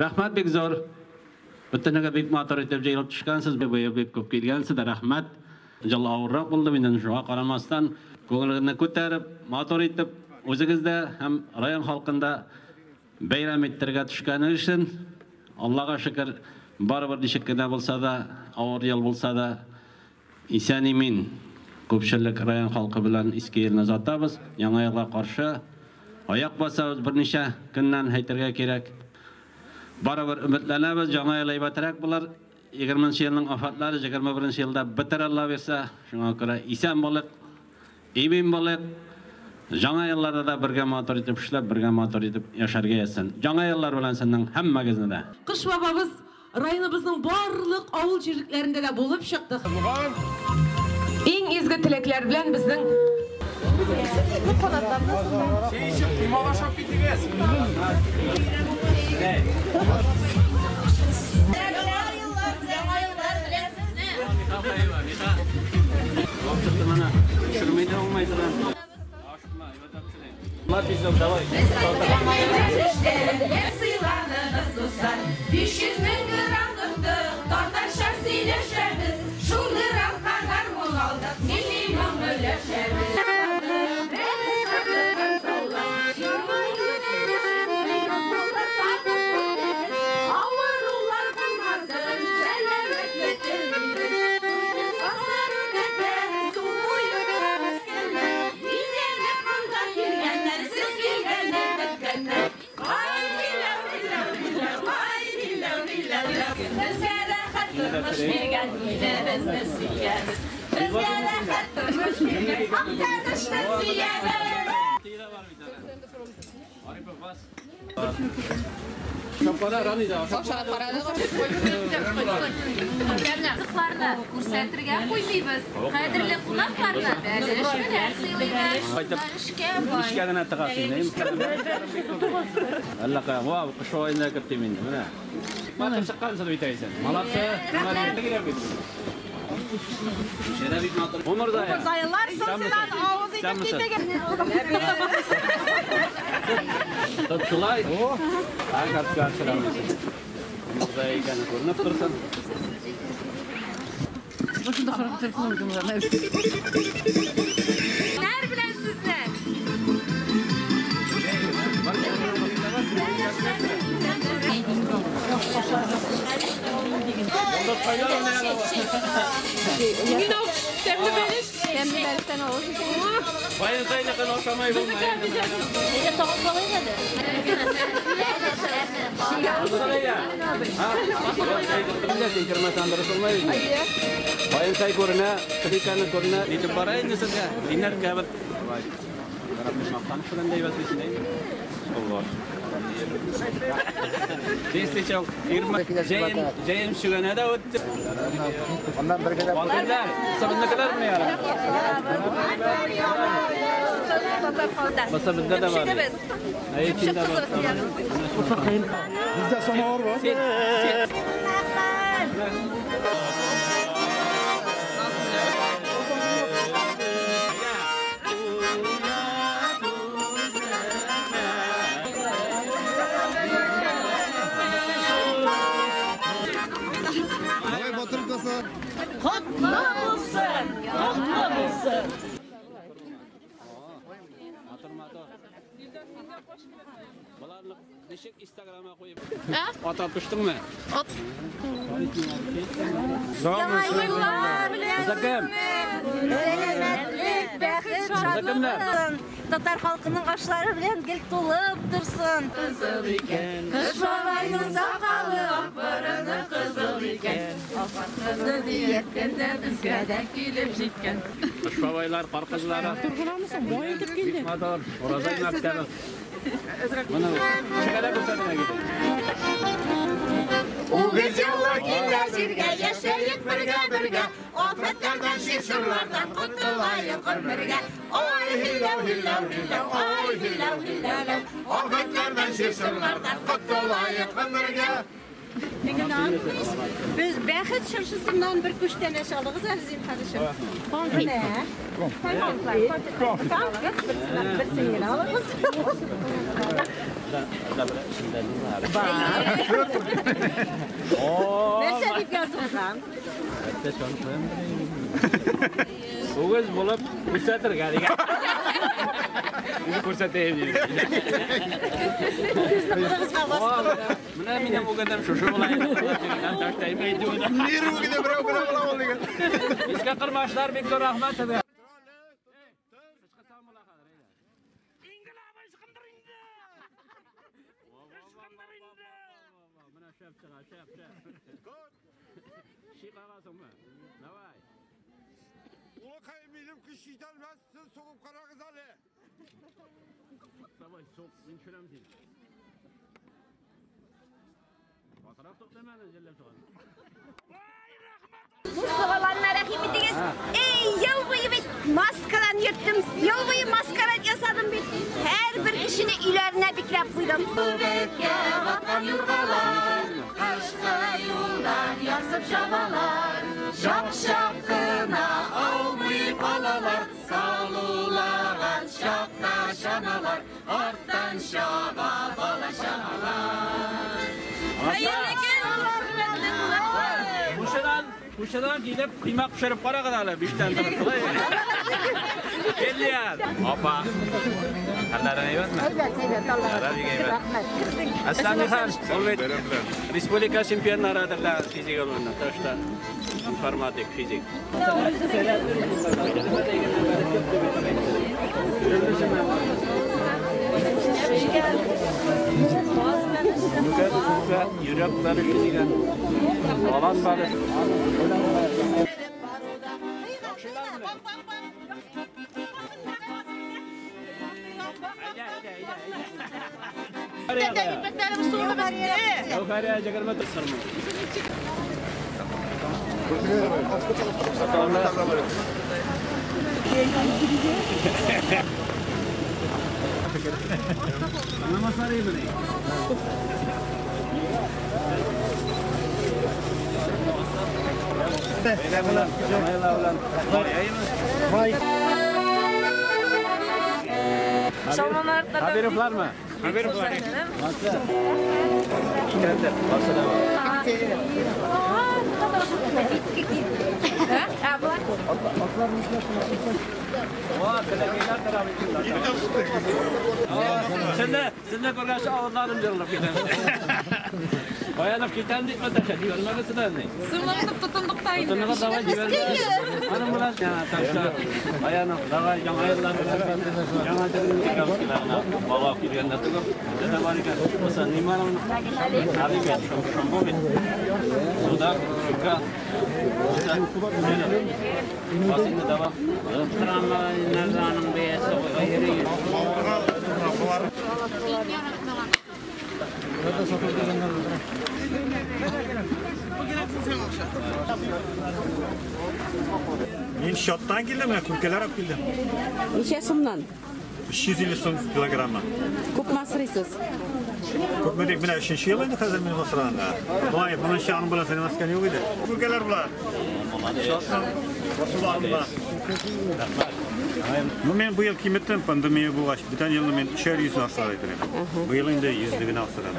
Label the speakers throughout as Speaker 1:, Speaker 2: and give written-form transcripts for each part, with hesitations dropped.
Speaker 1: Рәхмәт бик зур. Бөтенегә бик матур итеп җыелып төшкәнсез, быел бик күп килгәнсез, рәхмәт. Җыл авыррак булды, миннән шуңа карамастан, күңелегезне күтәреп, матур итеп, үзегез дә һәм район халкында бәйрәм иттерергә төшкәне өчен, Аллага шөкер, барыбер ничек кенә булса да, авыр ел булса да, исән-имин күпчелек район халкы белән иске елны озатабыз. Яңа елга каршы аяк басабыз берничә көннән әйтергә кирәк. Барыбер өметләнәбез, яңа ел әйбәтрәк булыр. 20 елның афәтләре 21 елда бетер Алла бирсә, шуңа күрә исән булыйк, имин булыйк. Яңа елларда да бергә матур итеп эшләп, бергә матур итеп яшәргә язсын. Яңа еллар белән сезнең һәммәгезне дә.
Speaker 2: Кыш бабабыз районыбызның барлык авыл җирлекләрендә дә булып чыкты. Иң изге теләкләр белән безнең
Speaker 3: Сыйланыгыз, дуслар, 500 мең грамм тоттык, татарча сөйләшәбез, шул граммга гармун алдык, милли моң өләшәбез. Авырулар булмасын, сәламәтлек телибез. Азар үрнәкләр, су буе үскәннәр, бизәнеп монда килгәннәр, сез килгәннәр, беткәннәр. Ай, милләү, милләү, милләү, ай, милләү, милләү. Безгә рәхәт тормыш биргән илебезне сөябез. Безгә рәхәт тормыш биргән Актанышны сөябез.
Speaker 4: Кызларны күрсәтергә куймыйбыз. Кадерле кунакларны бәлеш белән сыйлыйбыз. Бәлешкә бай.
Speaker 1: Ничкә генә тыгасың, Әллә кая, вау, кыш аенда керттем инде, менә. Матур чыккансың бит әйсән. Молодцы. Шәрә бик матур. Умырзая.
Speaker 2: Умырзаялар соң авыз итеп китеген.
Speaker 1: Тот шулай. Ага, Умырзая икәне күренеп торсын.
Speaker 4: Нәр белән сезне.
Speaker 2: Тәмле бәлеш. Тәмле бәлештән авыз итегез.
Speaker 1: Баян сайныкын ашамай булмай.
Speaker 4: Әйдә тагын салыйк әле.
Speaker 1: Син кермәсәң дөрес булмай бит. Баян сай күренә, Триканы күренә, нитеп бара инде сезгә. Динәргә бер. Мактаныш белән дә әйбәт бит инде. Алла. Тиз-тиз җәем чүгәнә дә үтте.
Speaker 5: Аннан бер генә.
Speaker 1: Валкындар, сабынныкылармы яра? Баса бездә дә бар. Әй, син дә бар.
Speaker 5: Бездә самавыр бар. Давай батырып таса.
Speaker 2: Котлы булсын, котлы булсын.
Speaker 1: Матур, матур. Баларны ничек Инстаграмга куеп? Ата төштеңме?
Speaker 4: Ат.
Speaker 3: Яңа белән
Speaker 1: Кызыкым.
Speaker 3: сәламәтлек, бәхет, шатлык. Татар халкының ашлары белән гел тулып торсын. Кызыл икән. Кыш бабайның сакалы ак борыны кызыл икән. Апасыны диеткәндә безгә дә килеп җиткән.
Speaker 1: Кыш бабайлар, кар кызлары. Бик матур. Уразай мәктәбе. Моны чыгара күрсәтмә китә.
Speaker 3: Үгез еллар килә җиргә, яшәек бергә-бергә, афәтләрдән, чир-чорлардан котылаек гомергә. Ай, һилләү, һилләү, һилләү, ай, һилләү, һилләү, афәтләрдән, чир-чорлардан котылаек гомергә.
Speaker 2: Без бәхет чыршысыннан бер күчтәнәч алыгыз әле, зинһар өчен. Менә. Конфет. Берсен генә алыгыз.
Speaker 3: Бар. Нәрсә дип язылган?
Speaker 1: Үгез булып күрсәтергә дигән. Үзе күрсәтәем дигән. Менә минем үгезем шушы була инде. Таштайм инде.
Speaker 5: Нир үгезе берәү генә була ул дигән.
Speaker 1: Искә кырмашлар бик зур рәхмәт сезгә. Давай.
Speaker 5: Улакай минем көч җитәлмәс, сез сугып карагыз әле.
Speaker 1: Давай, сук, мин төшерәм сине. Батырак сук димәдем, җәлләп чыгам.
Speaker 3: Мустафаларына рәхим итегез. Эй, ел буе бит маскадан йөрттем, ел буе маскарад ясадым бит. Һәрбер кешене өйләренә бикләп куйдым.
Speaker 4: Күбеккә баткан юргалар, кышкы юлдан ярсып чабалар. Чак-чак кына аумый балалар, салулаган чакта чаналар, арттан чаба бала чагалар.
Speaker 2: Хәерле көн, хөрмәтле кунаклар.
Speaker 1: Кушадан килеп кыймак пешереп карагыз әле, биштән торып. Килгән. Апа. Хәлләрең әйбәтме? Әйбәт, бик әйбәт. Әсләмихан, ул бит республика чемпионнары әзерләгән физик өлкәсендә, тышта информатик, физик. Йөрәк бәреше дигән, алан бәреше. Haberovlarmi? Haberovlar. Sizni ko'rgach og'izlarim jirilib ketadi. Bayanov ketadi deb o'tashadi. Ko'rmagansiz-da.
Speaker 2: Sırlanıp tutunduk da indi.
Speaker 1: Tutunduk da Hanım bilan tashla. Bayanov, davay yangi yillar bilan yangi yillar bola kelganda turib, dada bor ekan. Bo'lsa nimani Habibi, shombo bit. Suda, shuka. Basında devam. Tramvaylarning beyasi g'ayri.
Speaker 6: Мин счеттан килдем, мен күркәләр алып килдем.
Speaker 2: Ничә сумнан?
Speaker 6: 350 сум килограммы.
Speaker 2: Күпме асрыйсыз?
Speaker 6: Күпме дип, менә 3нче ел инде хәзер мин асраганда. Болай, моның аның белән сәламәскән юк иде. Күркәләр була. Счеттан басуларында. Ну, мен быел киметтем, пандемия булгач, бүтән елны мин 300 асрар идем. Быел инде 100 генә асрадым.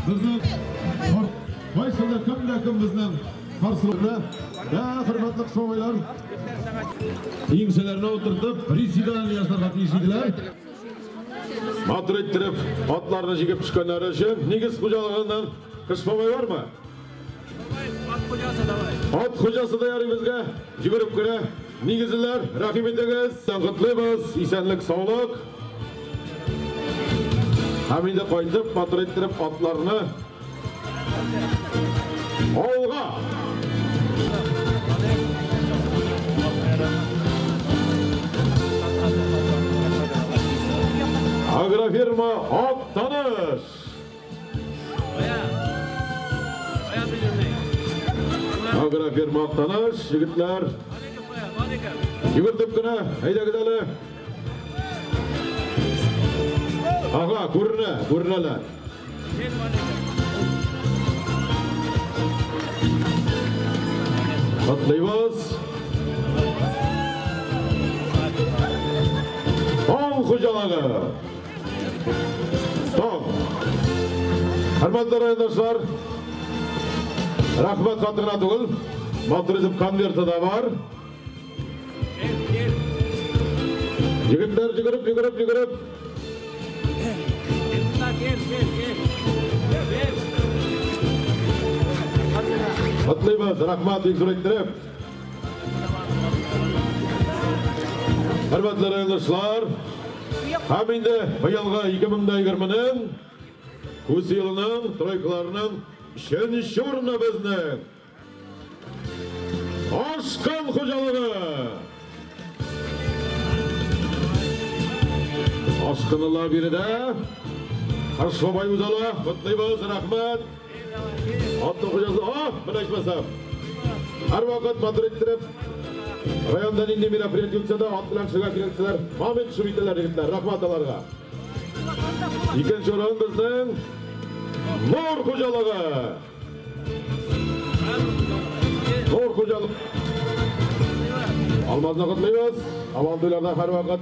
Speaker 7: Bizning qaysida kimda kim bizning qarshilikda da hurmatli qishloqlar еңселәренә отыртып приседание ясарга тиеш иделәр. Матур иттереп атларны җигеп төшкәннәре өчен нигез хуҗалыгыннан Кыш бабай бармы?
Speaker 1: Ат хуҗасы давай.
Speaker 7: Ат хуҗасы да ярый безгә. Йөгереп керә. Нигезләр, рәхим итегез, котлыйбыз, исәнлек, саулык. Һәм инде кайтып, матур иттереп атларны алга. Агрофирма Актаныш. Агрофирма Актаныш, егетләр. Йөгертеп кенә, әйдәгез әле. Ага, күренә, күренәләр. Котлыйбыз. Таң хуҗалыгы. Таң. Хөрмәтле райондашлар, рәхмәт хаты гына түгел, матур итеп конверты да бар. Егетләр йөгереп, йөгереп, йөгереп. Котлыйбыз, рәхмәт бик зур иттереп. Хөрмәтле райондашлар, һәм инде быелгы 2020-нең үз елының тройкаларының өченче урыны безнең Ашкан хуҗалыгы. Ашкынлылар биредә. Кыш бабай үзала, котлыйбыз, рәхмәт. Атның хуҗасы, а, менә ичмасам. Һәрвакыт матур иттереп, районда нинди мероприятие үтсә дә, ат белән төшергә киләләр. Мамин төшеп итәләр егетләр, рәхмәт аларга. Икенче урын безнең Нур хуҗалыгы. Нур хуҗалыгы. Алмазны котлыйбыз. Авантуйларда һәрвакыт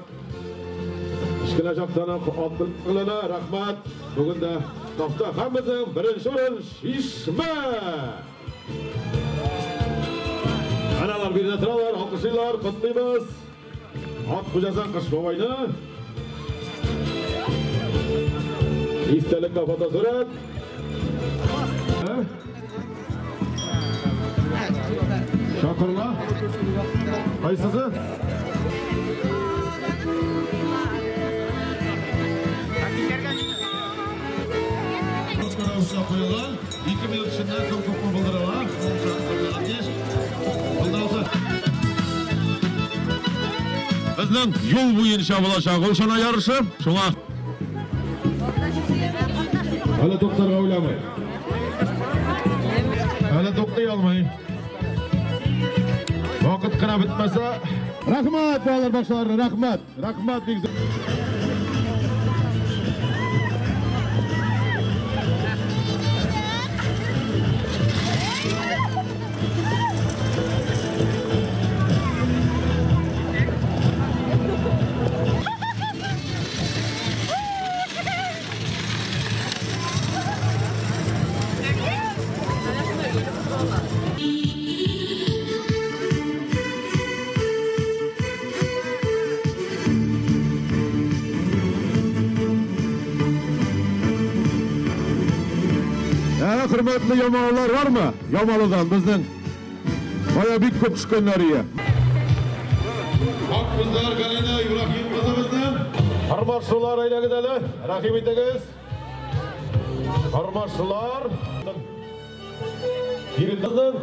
Speaker 7: кечкенә чактан ук ат белән, рәхмәт. Бүген дә сафта һәм безнең беренче урын Чишмә. Аналар биредә торалар, алкышлыйлар, котлыйбыз. Ат хуҗасын Кыш бабайны. Истәлеккә фотосурәт. Чакырыла. Кайсысы? Куелган 2 минут эчендә соң күпме булдырыла? Булдырылса. Безнең юл буенча булачак ул чана ярышы. Шуңа әле туктарга уйламый. Әле туктый алмый. Вакыт кына бетмәсә. Рәхмәт, балалар бакчаларына, рәхмәт. Рәхмәт бик зур. Хөрмәтле ямалылар бармы? Ямалыдан безнең бая бик күп төшкәннәр ие. Ак кызлар Галина Ибраһим кызы безнең. Хармашчылар әйдәгез әле, рәхим итегез. Хармашчылар. Кирилдән.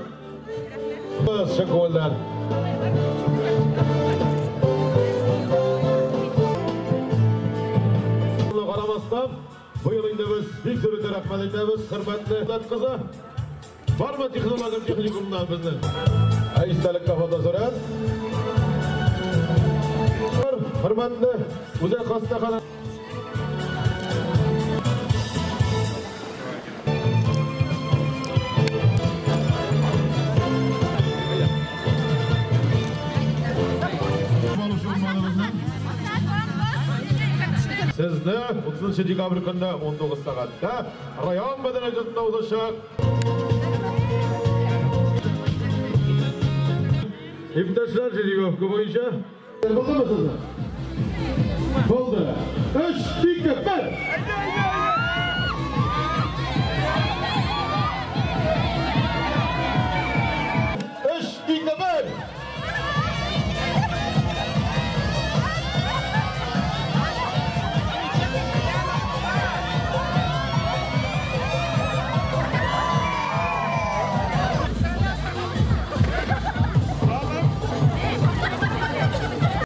Speaker 7: Без чын күңелдән. Карамастан, быел инде без бик зур итеп рәхмәт әйтәбез, хөрмәтле Дәүләт кызы. Бармы технология техникумнан безнең? Ә истәлеккә фотосурәт. Хөрмәтле үзәк хастаханә. Сезне 30 декабрь көнне 19 сәгатьтә район мәдәният йортында узачак. Иптәшләр, жеребьевка буенча. Булдымы сезне? Булды. 3, 2, 1.